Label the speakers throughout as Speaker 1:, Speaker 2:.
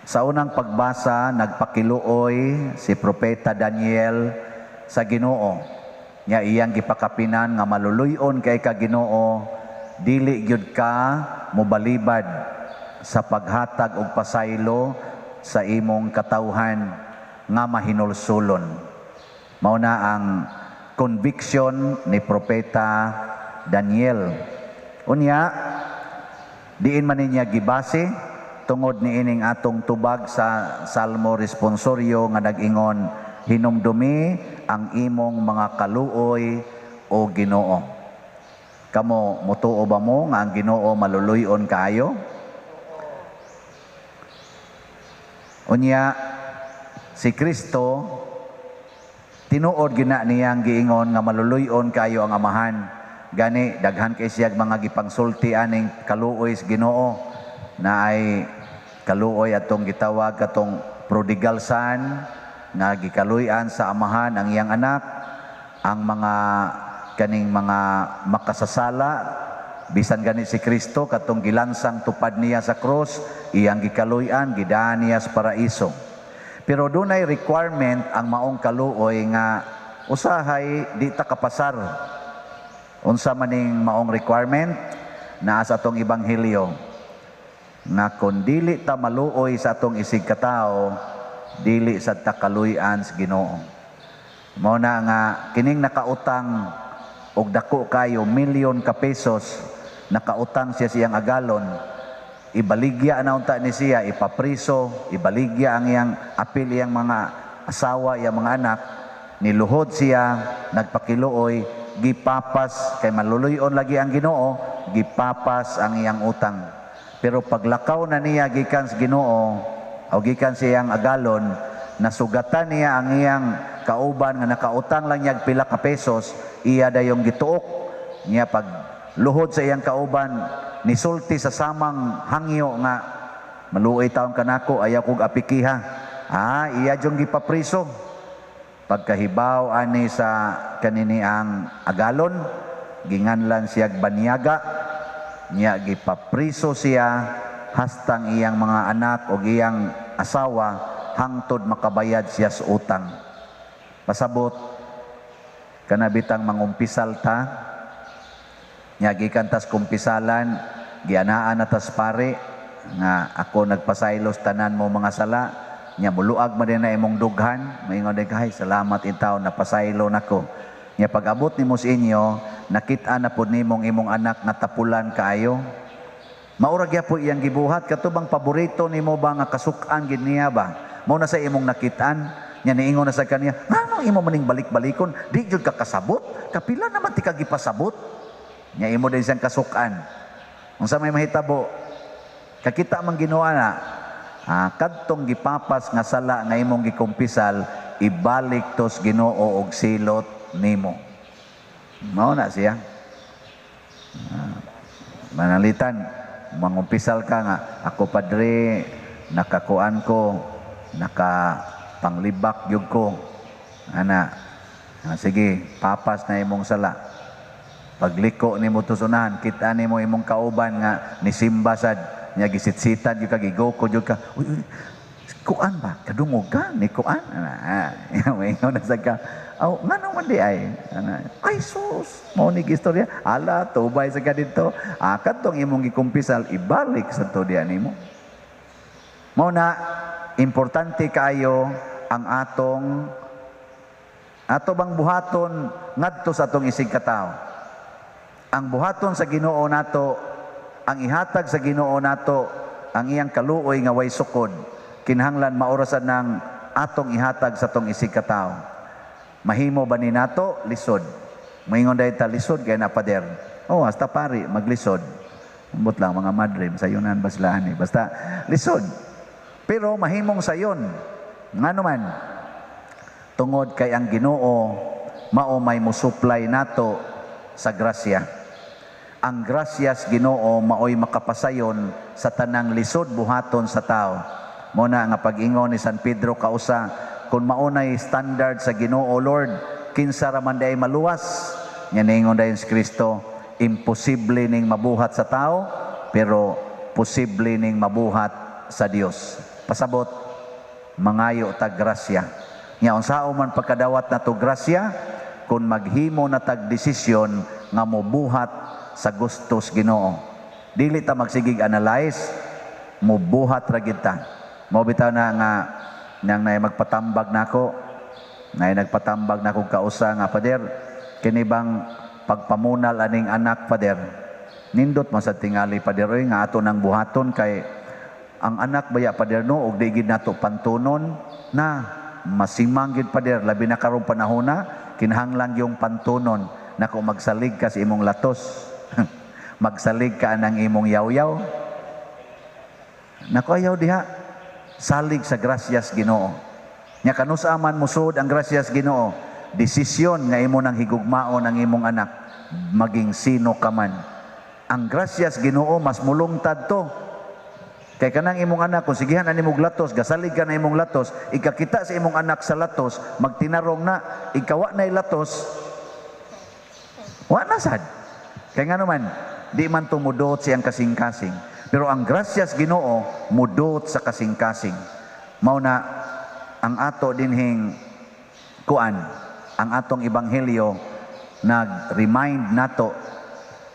Speaker 1: Sa unang pagbasa, nagpakiluoy si Propeta Daniel sa Ginoo. Nya iyang gipakapinan nga maluluy-on kay ka, Ginoo, dili gyud ka mobalibad sa paghatag og pasaylo sa imong katawhan nga mahinulsulon. Mao na ang conviction ni Propeta Daniel. Unya, diin man niya gibase? Tungod ni ining atong tubag sa Salmo responsoryo nga nag-ingon, "Hinumdumi ang imong mga kaluoy, o Ginoo." Kamo, mutuo ba mo nga ang Ginoo maluluy-on kaayo? Unya, si Kristo, tinuod gina niyang giingon nga maluluy-on kaayo ang Amahan. Gani daghan kay siyag mga gipangsulti aning kaluoy sa Ginoo, na ay kaluoy atong gitawag katong prodigal son nga gikaluy-an sa amahan ang iyang anak, ang mga kaning mga makasasala, bisan gani si Kristo katong gilansang tupad niya sa krus, iyang gikaluy-an, gidaan niya sa paraiso. Pero dunay requirement ang maong kaluoy nga usahay di ta kapasar. Unsa maning maong requirement? Naa sa atong ebanghelyo nga kon dili ta maluoy sa atong isig katawo, dili sad ta kaluy-an sa Ginoo. Mao na nga kining nakautang og dako kayo, milyon ka pesos, nakautang siya siyang agalon, ibaligya na unta ni siya, ipapriso, ibaligya ang iyang apil, iyang mga asawa, iyang mga anak, niluhod siya, nagpakiluoy, gipapas, kay maluluy-on lagi ang Ginoo, gipapas ang iyang utang. Pero paglakaw na niya gikan sa Ginoo o gikan sa iyang agalon, nasugatan niya ang iyang kauban nga nakautang lang niya pila ka pesos, iya dayong gituok niya. Pag luhod sa iyang kauban, nisulti sa samang hangyo nga, "Maluoy taon kanako, ayaw kog apikiha." Ah, iya jung gipapriso. Pagkahibaw ani sa kanini ang agalon, ginganlan siyag banyaga niya, gipapriso siya hastang iyang mga anak o iyang asawa hangtod makabayad siya sa utang. Pasabot, kanabitang mangumpisal ta, nya gikan tas kumpisalan, gianaan na tas pare nga, "Ako nagpasaylos tanan mo mga sala." Nya muluag man din na imong dughan, maingon din ka, "Hay, salamat intaw, napasaylo nako." Nya pag-abot nimo sa inyo, nakit-an na pud nimong imong anak nga tapulan kaayo. Maura gyapon iyang gibuhat, kato bang paborito nimo ba nga kasuk-an gid niya ba? Mao na sa imong nakit-an, nya niingon na sa kaniya, "Ngano imo maning balik-balikon? Di jud ka kasabot? Kapila naman ti ka gipasabot?" Nya imo din siyang kasuk-an. Unsa may mahitabo? Kakita man Ginoo na, kadtong gipapas nga sala nga imong gikumpisal, ibalik tos Ginoo og silot nimo. Mao na siya. Manalitan, mangumpisal ka nga, "Ako, padre, nakakuan ko, nakapanglibak gyud ko." Ana, sige, papas na imong sala. Pagliko nimo tusunahan, kita nimo imong kauban nga nisimba sad, nya gisitsitan gyud ka, gigoko gyud ka. "Uy, uy, kuan ba? Kadungog ka ni kuan?" Ana, maingon na sad ka. "Aw, ngano man di ay?" Ana, "Ay sus, mao ni istorya." Ala, tubay sa ka didto. Ah, kadtong imong gikumpisal, ibalik sa to diya nimo. Mao na importante kaayo ang atong ato bang buhaton ngadto sa atong isig katawo. Ang buhaton sa Ginoo nato, ang ihatag sa Ginoo nato, ang iyang kaluoy nga way sukod, kinahanglan maorasan ng atong ihatag sa atong isig katawo. Mahimo ba ni nato? Lisod. Maingon dahil ta, "Lisod kay na, pader." Oh, hasta pari maglisod. Ambot lang mga madre, sayunan ba sila ani? Basta lisod. Pero mahimong sayon. Ngano man? Tungod kay ang Ginoo mao may musuplay nato sa grasya. Ang grasyas Ginoo maoy makapasayon sa tanang lisod buhaton sa tao. Mo na nga pag-ingon ni San Pedro kausa, "Kung maunay standard sa Ginoo, Lord, kinsa ra man diay maluwas?" Nya niingon dayon si Kristo, "Imposible ning mabuhat sa tao, pero posible ning mabuhat sa Dios. Pasabot, mangayo tag grasya. Nya unsaon man pagkadawat nato grasya kung maghimo na tag desisyon nga mobuhat sa gustos Ginoo. Dili ta magsigig analyze, mobuhat ra gid ta. Mao bitaw na nga nang nay magpatambag nako, nay nagpatambag nako kausa nga, "Pader, kini bang pagpamunal aning anak, Pader, nindot man sa tingali, Pader, oy, nga ato nang buhaton kay ang anak baya, Pader, no, og di gid nato pantunon na masimang gid, Pader, labi na karong panahona, kinahanglan yung pantunon nako." "Magsalig ka sa imong latos, magsalig ka ng imong yaw-yaw." Nako, ayaw diha, salig sa grasyas Ginoo. Nya kanusa man musod ang grasyas Ginoo? Desisyon nga imo nang higugmaon ang imong anak, maging sino ka man. Ang grasyas Ginoo mas mulungtad to. Kay kanang imong anak, kung sigihan ani imong latos, gasalig ka na imong latos, ikakita sa imong anak sa latos, magtinarong na, ikawa na latos, wa na sad. Kay nga naman, di man to mudot siyang kasing-kasing. Pero ang grasyas Ginoo mudot sa kasing-kasing. Mao na ang ato dinhing kuan, ang atong ebanghelyo nag-remind nato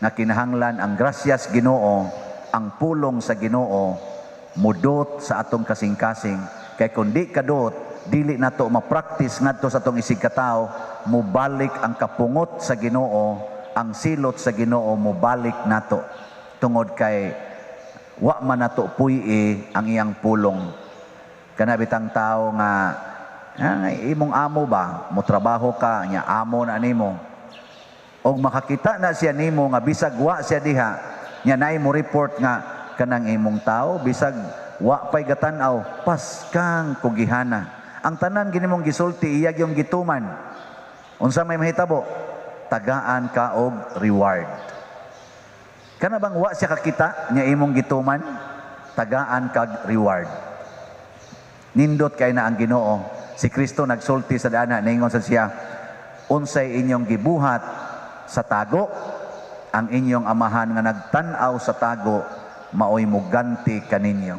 Speaker 1: na kinahanglan ang grasyas Ginoo, ang pulong sa Ginoo mudot sa atong kasing-kasing. Kay kung di kadot, dili nato ma-practice ngadto sa atong isig katawo, mubalik ang kapungot sa Ginoo, ang silot sa Ginoo mubalik nato. Tungod kay wa man nato puy-i ang iyang pulong. Kana bitang tao nga imong amo ba, mo trabaho ka nya amo na nimo. Og makakita na siya nimo nga bisag wa siya diha, nya naay mo report nga kanang imong tao bisag wa pay gatan-aw, paskang kugihana. Ang tanan gini mong gisulti iyag yung gituman. Unsa may mahitabo? Tagaan ka og reward. Kana bang wa siya kakita nya imong gituman, tagaan kag reward. Nindot kay na ang Ginoo. Si Kristo nagsulti sa dana, ningon sa siya, unsay inyong gibuhat sa tago, ang inyong Amahan nga nagtan-aw sa tago maoy muganti kaninyo.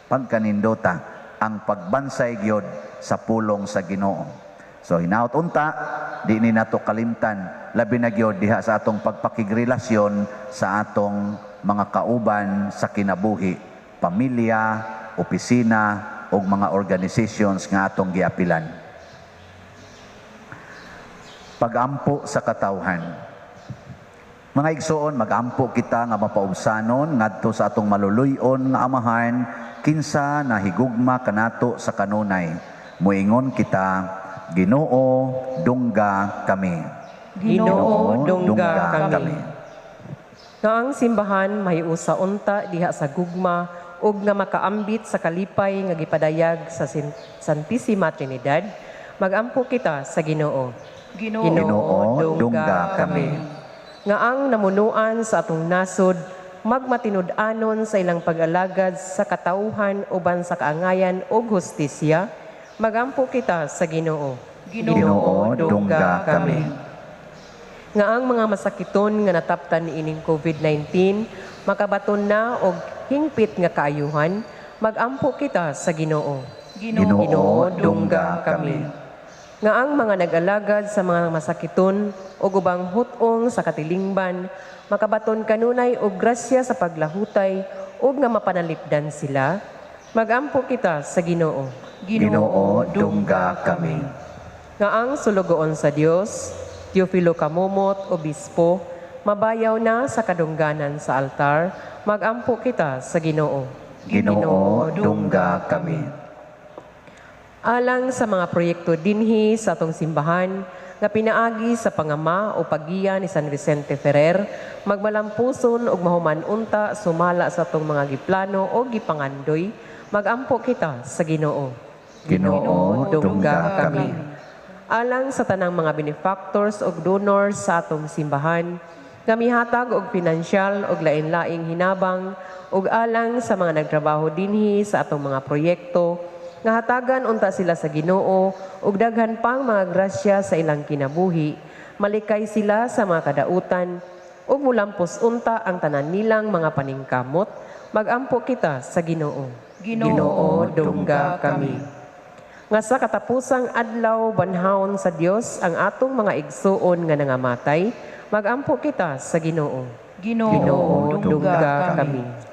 Speaker 1: Pagkanindota ang pagbansay gyud sa pulong sa Ginoo. So hinaut unta di ni nato kalimtan, labi na gyud diha sa atong pagpakigrelasyon sa atong mga kauban sa kinabuhi, pamilya, opisina ug mga organizations nga atong giapilan. Pagampo sa katawhan. Mga igsoon, magampo kita nga mapaubsanon ngadto sa atong maluluy-on nga Amahan, kinsa nahigugma kanato sa kanunay. Muingon kita, Ginoo, dungga kami.
Speaker 2: Ginoo, dungga kami. Nga ang simbahan mahiusa unta diha sa gugma ug nga makaambit sa kalipay nga gipadayag sa Santissima Trinidad, magampo kita sa Ginoo.
Speaker 3: Ginoo,
Speaker 1: Ginoo, dungga kami.
Speaker 2: Nga ang namunuan sa atong nasod magmatinud-anon sa ilang pag-alagad sa katawhan uban sa kaangayan ug hustisya, magampo kita sa Ginoo.
Speaker 1: Ginoo, dungga kami.
Speaker 2: Nga ang mga masakiton nga nataptan niining COVID-19 makabaton na og hingpit nga kaayuhan, magampo kita sa Ginoo.
Speaker 1: Ginoo, dungga kami.
Speaker 2: Nga ang mga nag-alagad sa mga masakiton ug ubang hut-ong sa katilingban makabaton kanunay og grasya sa paglahutay ug nga mapanalipdan sila, magampo kita sa Ginoo.
Speaker 1: Ginoo, dungga kami.
Speaker 2: Nga ang sulugoon sa Dios, Teofilo Camomot, Obispo, mabayaw na sa kadungganan sa altar, magampo kita sa Ginoo.
Speaker 1: Ginoo, dungga kami.
Speaker 2: Alang sa mga proyekto dinhi sa atong simbahan nga pinaagi sa pangama o paggiya ni San Vicente Ferrer, magmalampuson ug mahuman unta sumala sa atong mga giplano o gipangandoy, magampo kita sa Ginoo.
Speaker 1: Ginoo, dungga kami.
Speaker 2: Alang sa tanang mga benefactors ug donors sa atong simbahan, nga mihatag og pinansyal og lain-laing hinabang, ug alang sa mga nagtrabaho dinhi sa atong mga proyekto, nga hatagan unta sila sa Ginoo ug daghan pang mga grasya sa ilang kinabuhi, malikay sila sa mga kadautan ug mulampos unta ang tanan nilang mga paningkamot, magampo kita sa Ginoo. Ginoo, dungga kami. Nga sa katapusang adlaw banhawon sa Dios ang atong mga igsuon nga nangamatay, magampo kita sa Ginoo.
Speaker 3: Ginoo, dungga kami.